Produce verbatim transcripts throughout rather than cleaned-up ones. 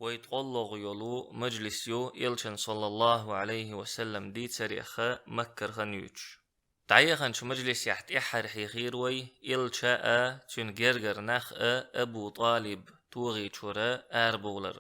Вай тӀакхоьллина йолу мажлис ю Элчан, саллаллаху Ӏалайхи ва саллам, дийцарех Маккара хан юьйцуш. ДӀаяханчу мажлисехь тӀаьххьара хьехийра вай Элча а, цуьнан гергара нах а Абу ТӀалиб тогӀи чуьра арабовлар.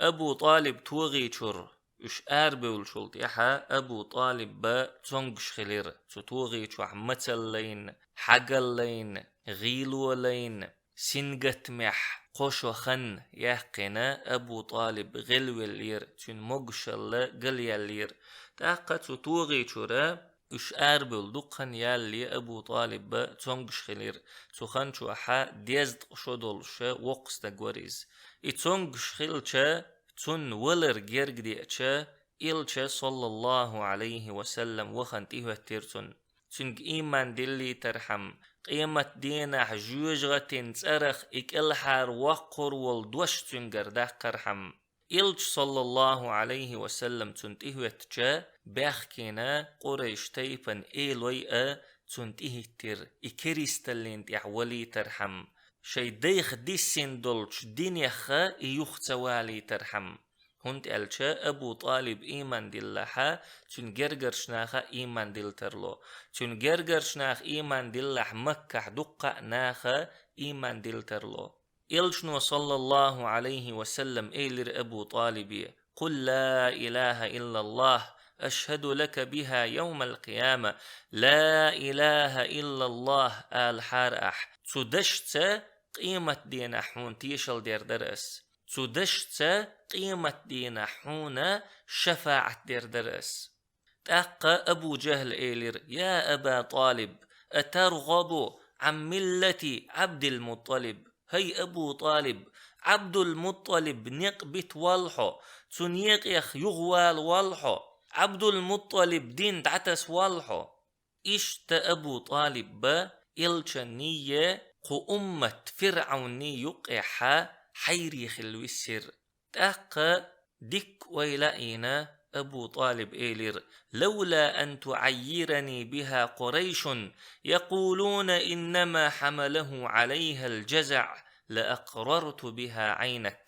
Абу ТӀалиб тогӀи чуьра уьш арабевллачул тӀаьхьа Абу ТӀалиб цомгуш хилира, цу тогӀи чохь мацаллайна, хьагаллайна, гӀийлолайна, сингаттамехь кхо шо хан яьккхина, Абу ТӀалиб гӀелвеллера, цуьнан могушалла галъяьллера. ТӀаккха цу тогӀи чуьра уьш арабевлла дукха хан ялале Абу ТӀалиб цомгуш хилира. Цу хан чохь дезткъа шо долуш воккха стаг вара иза. И цомгуш хилча, цунна валар герга деача, Элча, саллаллаху Ӏалайхи ва саллам, вахана тӀехӀоьттира цунна. Цуьнга ийман диллийтархьама, къематдийнахь жоьжахатин цӀарах и кӀелхьара воккхур волу дош цуьнгара даккхархьама. Элча, саллаллаху Ӏалайхи ва саллам, цунна тӀехӀоьттича, баьхкина Къурайш тайпана элой а цунна тӀехӀиттира, и керисталлин тӀехь валийтархьама, шайн дайх диссина долчу динех и юха ца валийтархьама. ХӀунда аьлча Абу ТӀалиб ийман диллахь, цуьнан гергарчу наха ийман дилла тарло. Цуьнан гергарчу наха ийман диллахь, Маккахь дуккха а наха ийман дилла тарло. Элчано, саллаллаху Ӏалайхи ва саллам, элира Абу ТӀалибе: «Къул ла илаха иллаллах, ашхаду лака биха явмал къияма». «Ла илаха иллаллах» алахьара ахь, цу дашца къематдийнахь хьуна тешалла дер дара ас. Цу дашца къематдийнахь хьуна шафаӀат дер дара ас. ТӀаккха Абу Джахьла элира: «Я Аба ТӀалиб, атаргӀабу Ӏан миллати Ӏабдил-Мутталиб? ХӀай Абу ТӀалиб, Ӏабдул-Мутталиб некъ бита воллу хьо, цу некъех юхавала воллу хьо, Ӏабдул-Мутталиб дин дӀатаса воллу хьо?» Иштта Абу ТӀалиб Элчанний, кху уммат ФирӀавнний юккъехь хьайре хилла висира. ТӀаккха дикка ойла а йина, Абу ТӀалиб элира: «Лавла ан туӀаййирани биха Къурайшун, якъулуна иннама хьамалаху Ӏалайхал джазаӀ, ла акърарту биха Ӏайнак».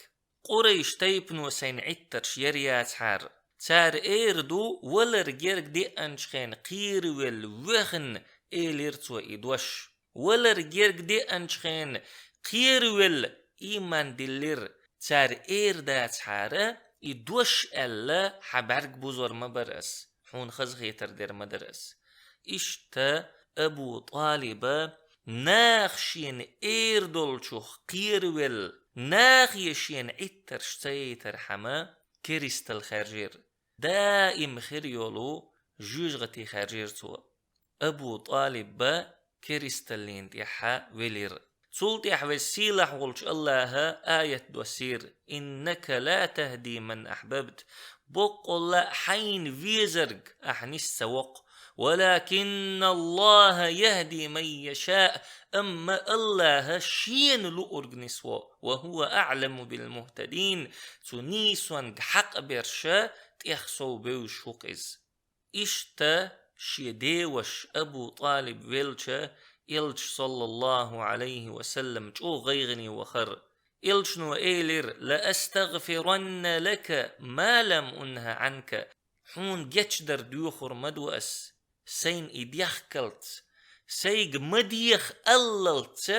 Къурайш тайпано сайна Ӏиттарш яр яцахьара. Цара эр ду, валар герга деанчу хенахь кхеравелла вехна, элира цо и дош. Валар герга деанчу хенахь кхеравелла, ийман диллира. Цара эр дацахьара, и дош аьлла, хьан бӀаьрг бузор ма бара ас, хьуна хазахетар дер ма дара ас. Иштта Абу ТӀалиба наха шена эр долчух кхеравелла, нахе шена Ӏиттарш ца яйтархьама, керистал хаьржира. Даим хир йолу жоьжахати хаьржира цо. Абу ТӀалиб керисталлин тӀехь велира. Цул тӀаьхьа Веза Сийлахь волчу АллахӀа аят доссийра: «Иннака ла тахди ман ахьбабт». Боккъалла а хьайна везарг ахь нис ца воккху. «Валакинна АллахӀа яхди ман яшаъ». Амма АллахӀа шена луург нисво. «Ва хӀува аӀламу бил мухтадин». Цу нийсонга хьакъ берш тӀех сов бевзаш ву-кх иза. Иштта шен деваш Абу ТӀалиб велча, Элча, саллаллаху Ӏалайхи ва саллам, чӀогӀа гӀайгӀане вахара. Элчано элира: «Ла астагъфиранна лака ма лам унха Ӏанка». Хьуна гечдар доьхур ма ду ас, сайна и дехкалц, сайга ма деха аллалц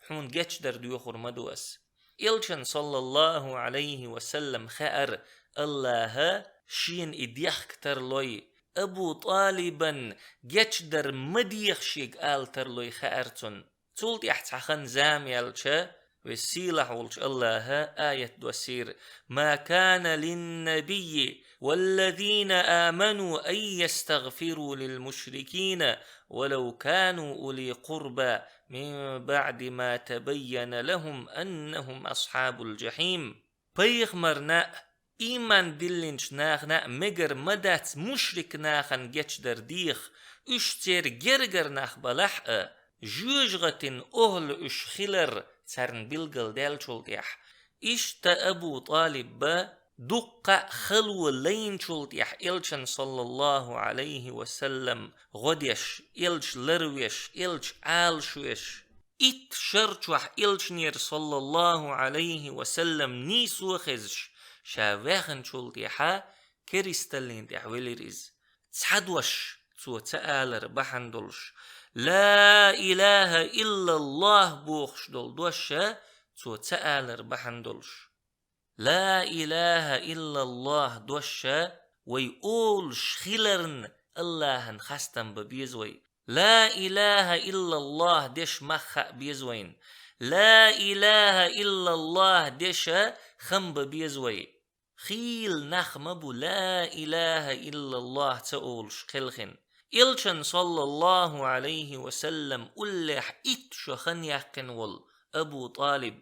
хьуна гечдар доьхур ма ду ас. Элчан, саллаллаху Ӏалайхи ва саллам, хаьара, АллахӀа шена и дехка тарлой, Абу ТӀалибан гечдар ма деха шега ала тарлой хаьара цунна. Цул тӀаьхьа цхьа хан зама яьлча, Веза Сийлахь волчу АллахӀа аят доссийра: «Ма кана линнабийи валлазина аману ан ястагъфиру лил мушрикина, валав кану ули къурба, мин баъди ма табайяна лахум аннахум асхьабул джахьим». Пайхамарна а, ийман диллинчу нахана а мегар ма дац мушрик нахана гечдар деха, уьш церан гергара нах балахь а, жоьжахатин охӀла уьш хилар царна билгалдаьллачул тӀаьхьа. Иштта Абу ТӀалиб дуккха а хало лайначул тӀаьхьа Элчан, саллаллаху Ӏалайхи ва саллам, гӀо деш, Элча ларвеш, Элча Ӏалашвеш, итт шар чохь Элчанера, саллаллаху Ӏалайхи ва саллам, нийсо хезаш, Ша ваьхначул тӀехьа керисталлин тӀехь велира иза. Цхьа дош цо ца алар бахьана долуш, «Ла илаха иллаллах» бохуш долу дош цо ца алар бахьана долуш. «Ла илаха иллаллах» дош вай олуш хиларна Аллахьан хастам бан беза вай. «Ла илаха иллаллах» деш мах хаа беза вайна. «Ла илаха иллаллах» деш хам бан беза вай. Хийла нах ма бу «Ла илаха иллаллах» ца олуш кхелхина. Элчан, саллаллаху Ӏалайхи ва саллам, уллехь итт шо хан яьккхина волу Абу ТӀалиб.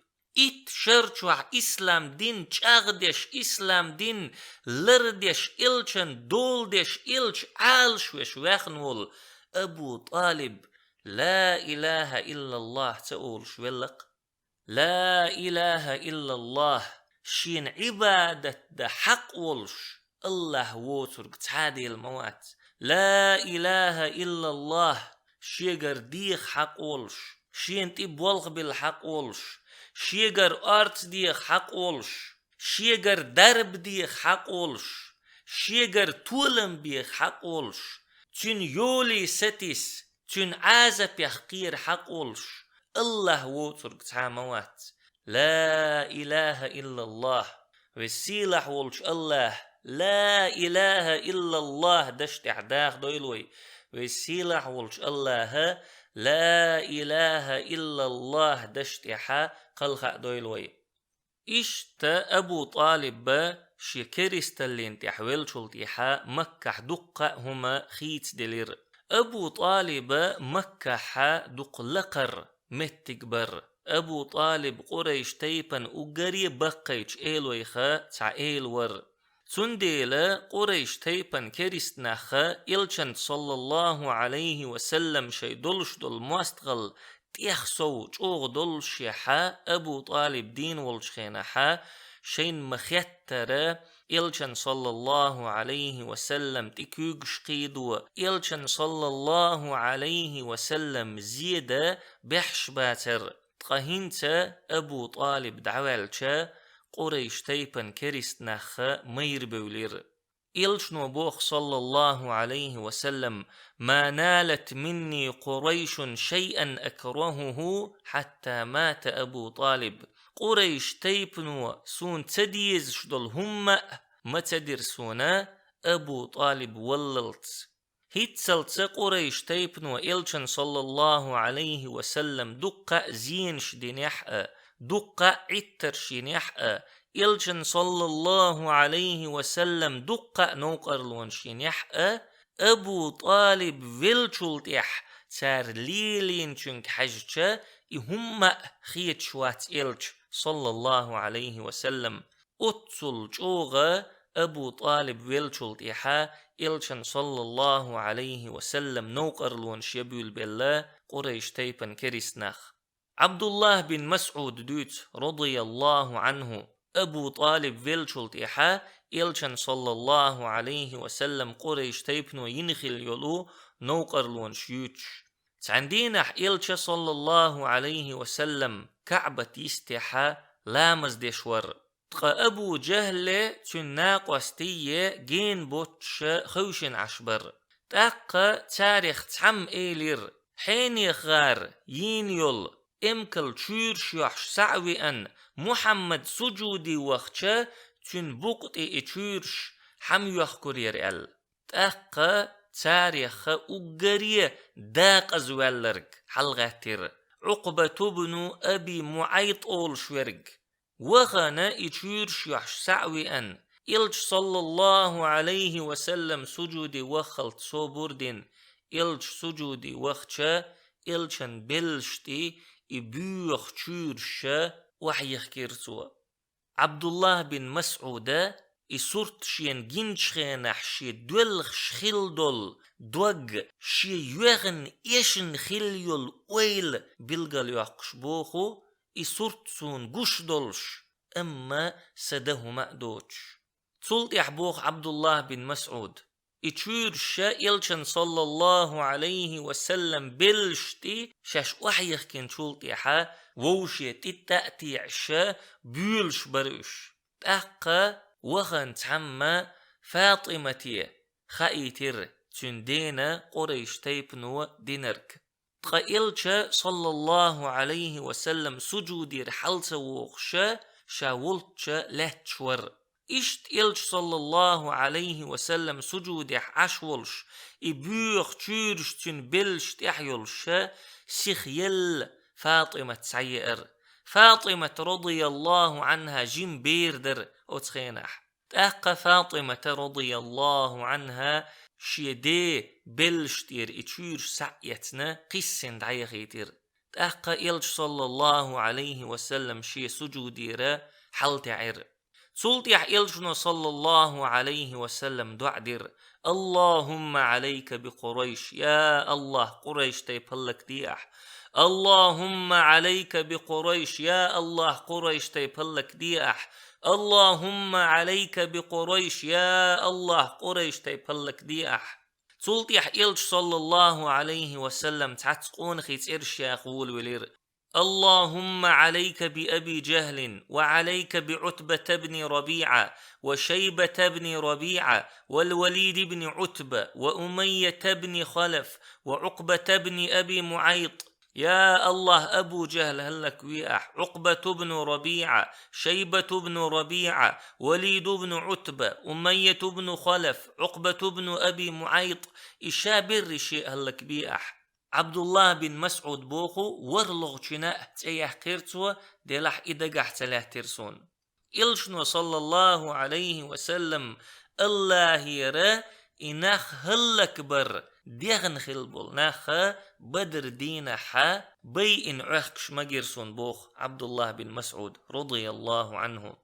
Итт шар чохь ислам дин чӀагӀдеш, ислам дин лардеш, элчан дола деш, элча Ӏалашвеш ваьхна волу Абу ТӀалиб «Ла илаха иллаллах» ца олуш велла-кх. «Ла илаха иллаллах», шена Ӏибадат дан хьакъ волуш Аллах воцург цхьа а Дела ма вац. «Ла илаха иллаллах», шегара деха хьакъ волуш, шена тӀе болх билла хьакъ волуш, шегара орца деха хьакъ волуш, шегара дарба деха хьакъ волуш, шегара толам беха хьакъ волуш, цуьнан йолий сатийса, цуьнан Ӏазапех кхера хьакъ волуш Аллах воцург цхьа а ма вац. «Ла илаха иллаллах». Веза-сийлахь волчу Аллаха «Ла илаха иллаллах» даш тӀехь даха дойла вай. Веза-сийлахь волчу Аллаха «Ла илаха иллаллах» даш тӀехьа кхалха а дойла вай. Иштта Абу ТӀалиба шен керисталлин тӀехь веллачул тӀехьа Маккахь дуккха а хӀума хийцаделира. Абу ТӀалиба Маккахьа дукха лакхара меттиг бара. Абу ТӀалиб Къурайш тайпана уггаре баккхийчу элойха цхьа эла вара. Цундела Къурайш тайпан керистанаха элчанца, саллаллаху Ӏалайхи ва саллам, шайн долуш долу мостагӀалла тӀех сов чӀогӀа доллушехьа, Абу ТӀалиб дийна волчу хенахьа, шайна ма-хеттара, элчан, саллаллаху Ӏалайхи ва саллам, тӀе куьйгаш кхийдо, элчан, саллаллаху Ӏалайхи ва саллам, зеда бехьаш бацара. Ткъа хӀинца Абу ТӀалиб дӀаваьлча, Къурайш тайпан керистанаха майра бевлира. Элчано боху, саллаллаху Ӏалайхи ва саллам: «Ма налат минни Къурайшун шайъан акрахуху хьатта мата Абу ТӀалиб». Къурайш тайпано суна ца дезаш долу хӀумма а ма ца дира суна Абу ТӀалиб валлалц. ХӀинццалца Къурайш тайпано элчан, саллаллаху Ӏалайхи ва саллам, дуккха а зенаш динехь а, дуккха а Ӏиттарш йинехь а, элчан, саллаллаху Ӏалайхи ва саллам, дуккха а новкъарлонаш йинехь а, Абу ТӀалиб веллачул тӀехь цара лелийначуьнга хьаьжча, и хӀумма а хеташ вац элча, саллаллаху Ӏалайхи ва саллам. Оццул чӀогӀа Абу ТӀалиб веллачул тӀехьа элчан, саллаллаху Ӏалайхи ва саллам, новкъарлонаш я буьйлабелла Къурайш тайпан керистанах. Ӏабдуллах бин МасӀуда дуьйцу, радияллаху Ӏанху, Абу ТӀалиб веллачул тӀехьа элчан, саллаллаху Ӏалайхи ва саллам, Къурайш тайпано йина хилла йолу новкъарлонаш юьйцуш. Цхьана дийнахь элча, саллаллаху Ӏалайхи ва саллам, КаӀбат йистехьа ламаз деш вара. Ткъа Абу Джахьле, цуьнан накъостий е гена боццуша хевшина Ӏаш бара. ТӀаккха царех цхьамма элира: «Хьенех гӀар йийна йолу эмкал чуьйраш йохьуш схьа а веана, Мухьаммад сужуде вахча, цуьнан букъа тӀе и чуьйраш хьамма йохкур яра», – аьлла. ТӀаккха царех уггаре дакъазваьлларг хьалагӀаьттира, Ӏукъбату бну Аби МуӀайт олуш верг. Вахана и чуьйраш йохьуш схьа а веана, элча, саллаллаху Ӏалайхи ва саллам, сужуде ваххалц собар дина, элча сужуде вахча, элчан беллаш тӀе и боьха чуьйраш охьайихкира цо. Ӏабдуллах бин МасӀуда и сурт шена гиначу хенахь шен доьлхуш хилла долу дог, шен йоьхна эшна хилла йолу ойла билгалйоккхуш боху, и сурт суна гуш долуш, амма сан дан хӀума а доцуш. Цул тӀаьхьа боху Ӏабдуллах бин МасӀуда: И чуьйраш элчан, саллаллаху Ӏалайхи ва саллам, беллаш тӀе шаьш охьайихкинчул тӀаьхьа вовше тӀе тӀа а теӀаша, буьйлуш бара уьш. ТӀаккха вахана цхьамма ФатӀимате хаийтира цуьнан дена Къурайш тайпано динарг. Ткъа Элча, саллаллаху Ӏалайхи ва саллам, сужудера хьал ца вогӀуша, ша волчча лаьтташ вара. Иштта Элча, саллаллаху Ӏалайхи ва саллам, сужудехь Ӏаш волуш, и боьха чуьйраш цуьнан беллаш тӀехь йолуша, сиха елла ФатӀимат схьаеара. ФатӀимат, радияллаху Ӏанха, жима бер дара оцу хенахь. ТӀаккха ФатӀимата, радияллаху Ӏанха, шен ден беллаш тӀера и чуьйраш схьа а эцна, кхиссина дӀаяхийтира. ТӀаккха Элча, саллаллаху Ӏалайхи ва саллам, шен сужудера хьалатаьӀира. Цул тӀаьхьа Элчано, саллаллаху Ӏалайхи ва саллам, доӀа дира: «Аллахумма Ӏалайка би Къурайш, я АллахӀ, Къурайш тайпа хӀаллакде ахь. Аллахумма Ӏалайка би Къурайш, я АллахӀ, Къурайш тайпа хӀаллакде ахь. Аллахумма Ӏалайка би Къурайш, я АллахӀ, Къурайш тайпа хӀаллакде ахь». Цул тӀаьхьа Элча, саллаллаху Ӏалайхи ва саллам, цхьацца къонахий цӀераш яха волавелира: «Аллахумма Ӏалайка би Аби Жахлин, ва Ӏалайка би Ӏутбата бни Рабиъа, ва Шайбата бни Рабиъа, вал Валид бни Ӏутба, ва Умайята бни Халаф, ва Ӏукъбата бни Аби МуӀайт». Я АллахӀ, Абу Жахл хӀаллакве ахь, Ӏукъбату бну Рабиъа, Шайбату бну Рабиъа, Валиду бну Ӏутба, Умайяту бну Халаф, Ӏукъбату бну Аби МуӀайт, и ша берриш а хӀаллакбе ахь. Ӏабдуллахь бин МасӀуд боху, ворхӀлагӀчуьнан а цӀе яьккхира цо, делахь и дагахь ца лаьттира суна. Элчано, саллаллаху Ӏалайхи ва саллам, АллахӀера и нах хӀаллакбар дехна хилла болу нах Бадр дийнахь байина Ӏохкуш ма гира суна, боху Ӏабдуллахь бин МасӀуд, радияллаху Ӏанху.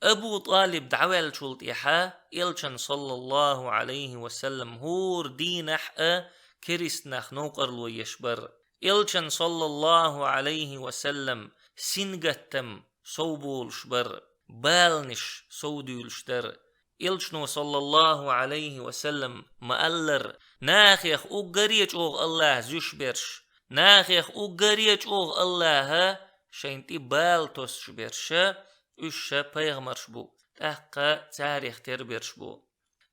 Абу ТӀалиб дӀаваьллачул тӀаьхьа Элчан, саллаллаху Ӏалайхи ва саллам, хӀора дийнахь а керист нах новкъарло еш бара. Элчан, саллаллаху Ӏалайхи ва саллам, сингаттам сов болуш бара, баланаш сов дуьйлуш дара. Элчано, саллаллаху Ӏалайхи ва саллам, ма-аллара: «Нахех уггаре а чӀогӀа АллахӀа зуьйш берш, нахех уггаре а чӀогӀа АллахӀа шайна тӀе бала тосуш берш, уьш ша пайхамарш бу, тӀаккха царех тера берш бу».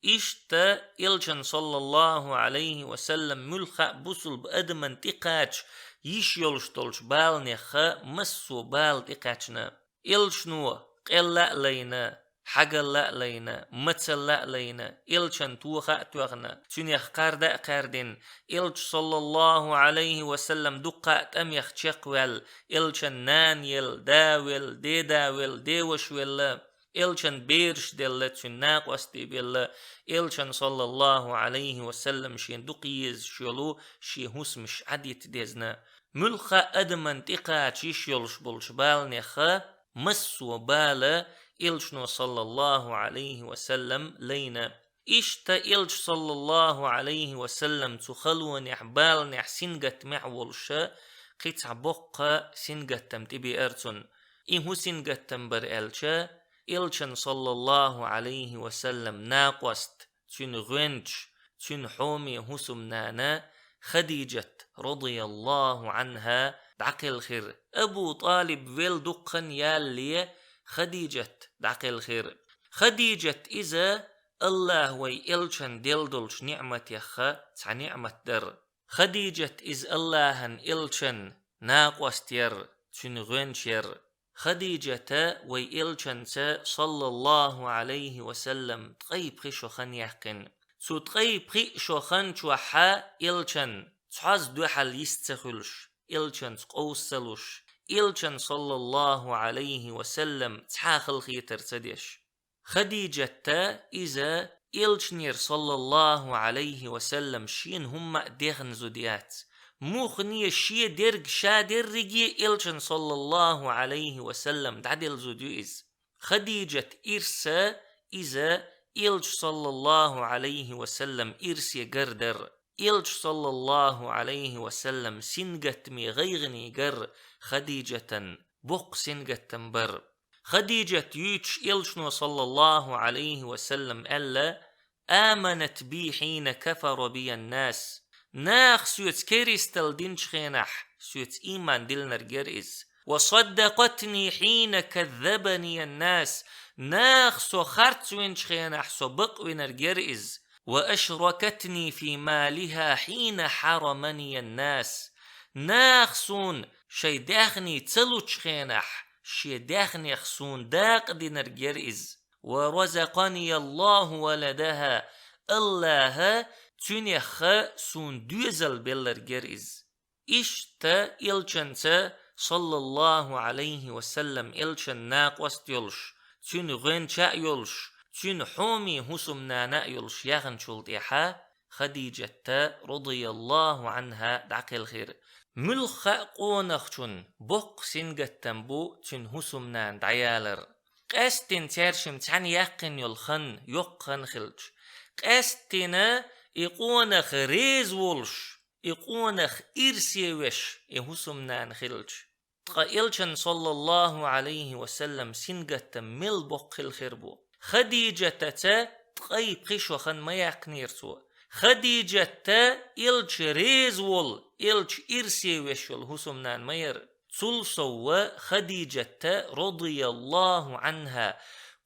Иштта Элчан, саллаллаху Ӏалайхи ва саллам, муьлхха а бусулба адаман тӀекхача йиш йолуш долчу баланех массо а бала тӀекхаьчна. Элчано къелла а лайна, хьагалла а лайна, мацалла а лайна, Элчан тоха а тоьхна, цуьнех кхарда а кхаьрдина, Элча, саллаллаху Ӏалайхи ва саллам, дуккха а тӀамех чекхваьлла, Элчан нана елла, да велла, деда велла, деваша велла, Элчан бераш делла, цуьнан накъостий белла, Элчан, саллаллаху Ӏалайхи ва саллам, шен дукха езаш йолу шен хӀусамаш Ӏадита дезна. Муьлхха а адаман тӀекхача йиш йолуш болчу баланех массо а бала Элчано, саллаллаху Ӏалайхи ва саллам, лайна. Иштта Элча, саллаллаху Ӏалайхи ва саллам, цу халонехь, баланехь, сингаттамехь волуша, кхин цхьа боккха сингаттам тӀебеара цунна. И хӀун сингаттам бара аьлча, Элчан, саллаллаху Ӏалайхи ва саллам, накъост, цуьнан гӀоьнча, цуьнан хьоме хӀусамнана Хадижат, радияллаху Ӏанха, дӀакхелхира. Абу ТӀалиб велла дуккха хан ялале, Хадижат дӀакхелхира. Хадижат иза АллахӀа вай Элчан делла долчу ниӀматех цхьа ниӀмат дара. Хадижат иза АллахӀан Элчан накъост яра, цуьнан гӀоьнча яра. Хадижата вай Элчанца, саллаллаху Ӏалайхи ва саллам, ткъе пхи шо хан яьккхина. Цу ткъе пхи шо хан чохь Элчан цхьазза дуьхьал йист ца хуьлуш, Элчанца къовса ца луш, Элчан, саллаллаху Ӏалайхи ва саллам, цхьа а халахетар ца деш. Хадижатта иза Элчанера, саллаллаху Ӏалайхи ва саллам, шена хӀумма а дехна зуда яц. Муххале шен дерг ша дерриге Элчан, саллаллаху Ӏалайхи ва саллам, дӀаделла зуда ю иза. Хадижат ирса, иза Элча, саллаллаху Ӏалайхи ва саллам, ирсе гар дара. Элча, саллаллаху Ӏалайхи ва саллам, сингаттаме гӀайгӀане гар Хадижатан боккха сингаттам бара. Хадижат юьйцуш Элчано, саллаллаху Ӏалайхи ва саллам, аьлла: «Аманат би хьина кафара бия ннас». Наха соьца керистал динчу хенахь, соьца ийман диллинарг яра иза. «Ва саддакъатни хьина каззабани ннас». Наха со харцвинчу хенахь со бакъвинарг яра иза. «وأشركتني في مالها حين حرمني الناس». Наха суна шайн даьхни ца лучу хенахь, шен даьхнех суна дакъа динарг яра иза. «ورزقني الله ولدها». АллахӀа цуьнех суна доьзал белларг яра иза. Иштта элчанца, саллаллаху Ӏалайхи ва саллам, элчан накъост йолуш, цуьнан гӀоьнча а йолуш, цуьнан хьоме хӀусамнана а йолуш яханчул тӀаьхьа Хадижатта, радияллаху Ӏанха, дӀакхелхира. Муьлхха а къонахчун боккха сингаттам бу цуьнан хӀусамнана дӀаялар. Къаьсттина цаьршимма цхьаьна яьккхина йолу хан йоккха хан хилча, къаьсттина и къонах реза волуш, и къонах ирсе веш и хӀусамнана хилча. Ткъа элчан, саллаллаху Ӏалайхи ва саллам, сингаттам мел боккха хила хир бу. Хадижатаца ткъе пхи шо хан ма яьккхинера цо. Хадижатта элча реза волу, элча ирсе веш йолу хӀусамнана ма яра. Цул сов Хадижатта, радияллаху Ӏанха,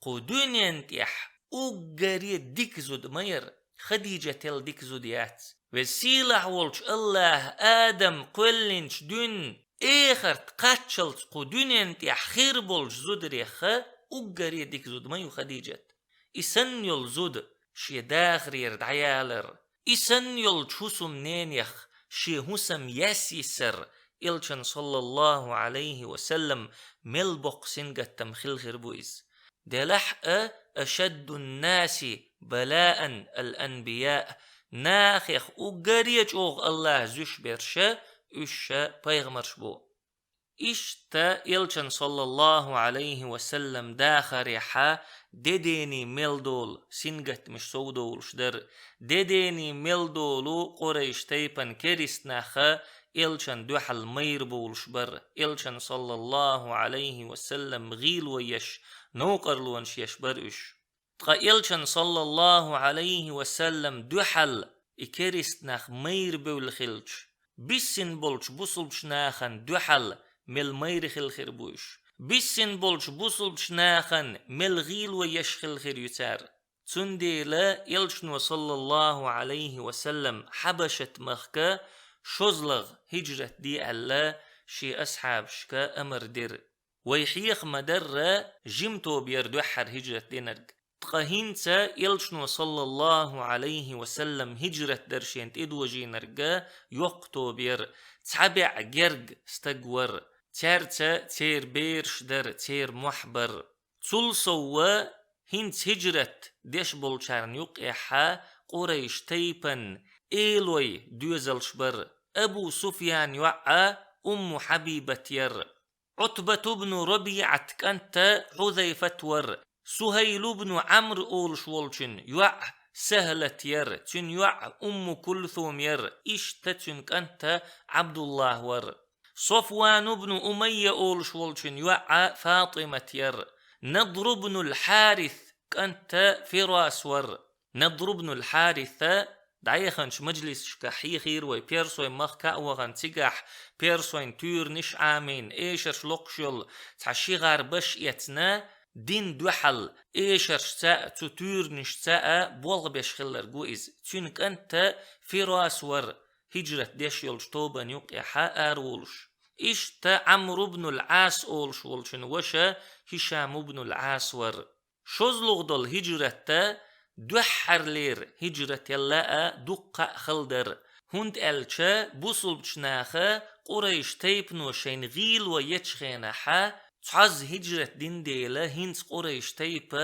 кху дуьнен тӀехь уггаре дика зуда ма яра. Хадижател дика зуда яц. Веза сийлахь волчу АллахӀа Адам кхоьллинчу дуьнна эхарт кхаччалц кху дуьнен тӀехь хир болчу зударех уггаре дика зуда ма ю Хадижат. И санна йолу зуда шен дахарера дӀаялар, и санна йолчу хӀусамненех шен хӀусам ясйисар элчан, саллаллаху Ӏалайхи ва саллам, мел боккха сингаттам хила хир бу иза. Делахь а, «أشد الناس بلاء الأنبياء», нахех уггаре чӀогӀа АллахӀа зуьйш берш уьш пайхамарш бу. Иштта элчан, саллаллаху Ӏалайхи ва саллам, дахарехьа дедений мел долу сингаттамаш совдовлуш дара. Дедений мел долу Къурайш тайпан керист нах элчан дуьхьал майра бовлуш бара. Элчан, саллаллаху Ӏалайхи ва саллам, гӀийла вай еш, новкъарлонаш еш бара уьш. Ткъа элчан, саллаллаху Ӏалайхи ва саллам, дуьхьал и керист нах майра бевлла хилча, биссина болчу бусулбачу нахана дуьхьал мел майра хила хир бу уьш. Биссина болчу бусулбачу нахана мел гӀийла вай еш хила хир ю цара. Цундела элчано, саллаллаху Ӏалайхи ва саллам, Хьабашат-махка шозлагӀа хӀижрат де аьлла, шен асхьабашка амар дира. Вай хьеха ма-дарра, жима тоба яра дуьххьара хӀижрат динарг. Ткъа хӀинца элчано, саллаллаху Ӏалайхи ва саллам, хӀижрат дара шена тӀедожийнарг йоккха тоба яра, цхьа бӀе герга стаг вара, цаьрца церан бераш дара, церан мохь бара. Цул сов хӀинца хӀижрат деш болчарна юккъехьа Къурайш тайпан элой доьзалш бара. Абу Суфьян йоӀ Умму Хьабибат яра. Ӏутбат ибн РабиӀат кӀант Хьузайфат вара. Суһайл ибн Ӏамр олуш волчун йоӀ Сахьлат яра. Цуьнан йоӀ Умму Кулсум яра. Иштта цуьнан кӀант Ӏабдуллахь вара. Софван ибн Умайя олуш волчун йоӀ ФатӀимат яра. Надр ибн ал-Хьарис кӀант Фирас вара. Надр ибн ал-Хьариса дӀаяханчу мажлисашкахь хьехийра вай, персойн махка а вахана, цигахь персойн туьйранаш а Ӏамийна, эшарш локхуш йолу цхьа ши гӀар баш эцна, динна дуьхьал эшаршца а, цу туьйранашца а болх беш хилларг ву иза. Цуьнан кӀант Фирас вара, хӀижрат деш йолчу тобанна юккъехьа араволуш. Иштта Ӏамр ибн ал-Ӏас олуш волчун ваша Хишам ибн ал-Ӏас вара. ШозлагӀа долу хӀижратта дуьххьарлера хӀижрателла а дуккха а хала дара, хӀунда аьлча бусулбачу наха Къурайш тайпано шайна гӀийла вай ечу хенахьа, цхьазза хӀижрат дина дела, хӀинца Къурайш тайпа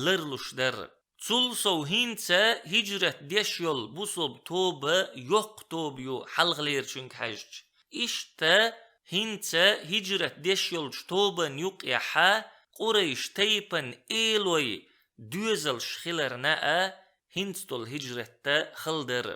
ларлуш дара. Цул сов хӀинца хӀижрат деш йолу бусулба тоба йоккха тоба ю хьалхалерачуьнга хьаьжча. Иштта хӀинца хӀижрат деш йолчу тобанна юккъехьа Къурайш тайпан элой доьзалш хиларна а хӀинца долу хӀижратта хала дара.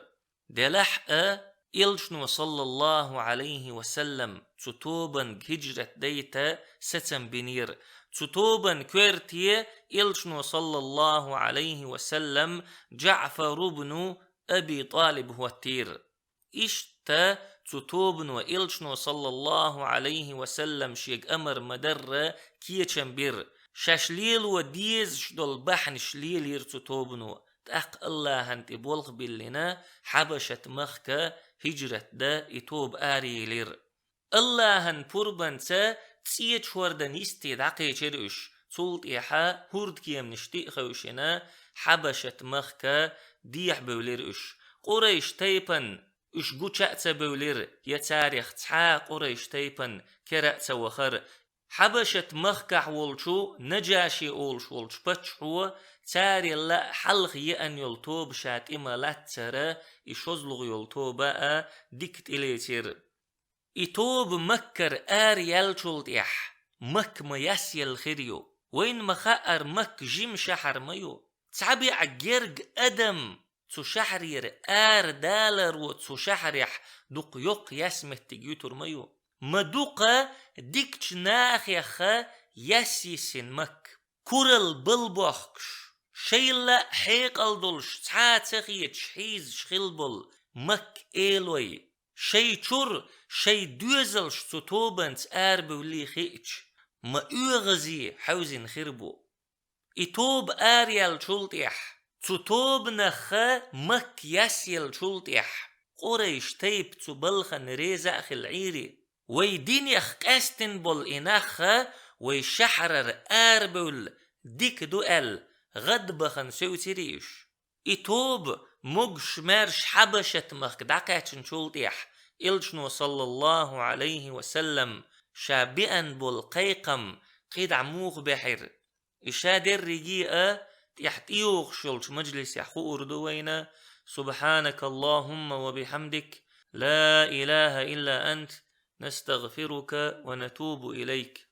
Делахь а, элчано, саллаллаху Ӏалайхи ва саллам, цу тобанга хӀижрат дайта сацам бинера. Цу тобанна коьрте элчано, саллаллаху Ӏалайхи ва саллам, Джаъфар ибн Аби ТӀалиб хӀоттийра. Иштта цу тобано элчано, саллаллаху Ӏалайхи ва саллам, шега амар ма-дарра кечам бира. Шаьш лело дезаш долу бахьанаш лелийра цу тобано. ТӀаккха Аллахьан тӀе болх биллина, Хьабашат-махка хӀижрат дан и тоба араелира. Аллахьан пурбанца цӀечу хӀордан йисте дӀакхечира уьш. Цул тӀаьхьа хӀордкеманаш тӀе а хевшина, Хьабашат-махка дехьабевлира уьш. Къурайш тайпана уьш гуча а ца бевлира, я царах цхьа а Къурайш тайпана кера а ца вахара. Хьабашат-махкахь волчу Наджаши олуш волчу паччахьо царел а хьалха еана йолу тоба ша тӀе ма-лаццара, и шозлагӀа йолу тоба а дика тӀелецира. И тоба Маккара ара яьллачул тӀаьхьа, Макка ма ясъелла хир ю. Вайна ма-хаъара, Макка жима шахьар ма ю. Цхьа бӀе герга адам цу шахьарера ара даларо цу шахьарехь дукха йоккха яьсса меттиг юьтур ма ю. Ма дукха дикачу нахехха яьсса-йисина Макка. Куралла балбохкуш, шайл а хьекъал долуш, цхьа а ца хеташ хьийзаш хилла болу Макка элой, шайн чуьра шайн доьзалш цу тобанца арабевллий хиъча, ма оьгӀазе хьаьвзина хир бу. И тоба араяьллачул тӀаьхьа, цу тобанах Макка ясъеллачул тӀаьхьа, Къурайш тайпа цу балхана реза а хилла Ӏийра. Вай динех къаьстина болу и нах вай шахьарара арабевлла дика ду аьлла, гӀадбахана севцира уьш. И тоба могуш-маьрша Хьабашат-махка дӀакхаьчначул тӀаьхьа, Элчано, саллаллаху Ӏалайхи ва саллам, ша беана болу кхайкхам кхидӀа муха баьхьира? И ша дерриге а тӀехь тӀейогӀуш йолчу мажлисехь хуур ду вайна. سبحانك اللهم وبحمدك، لا إله إلا أنت، نستغفرك ونتوب إليك.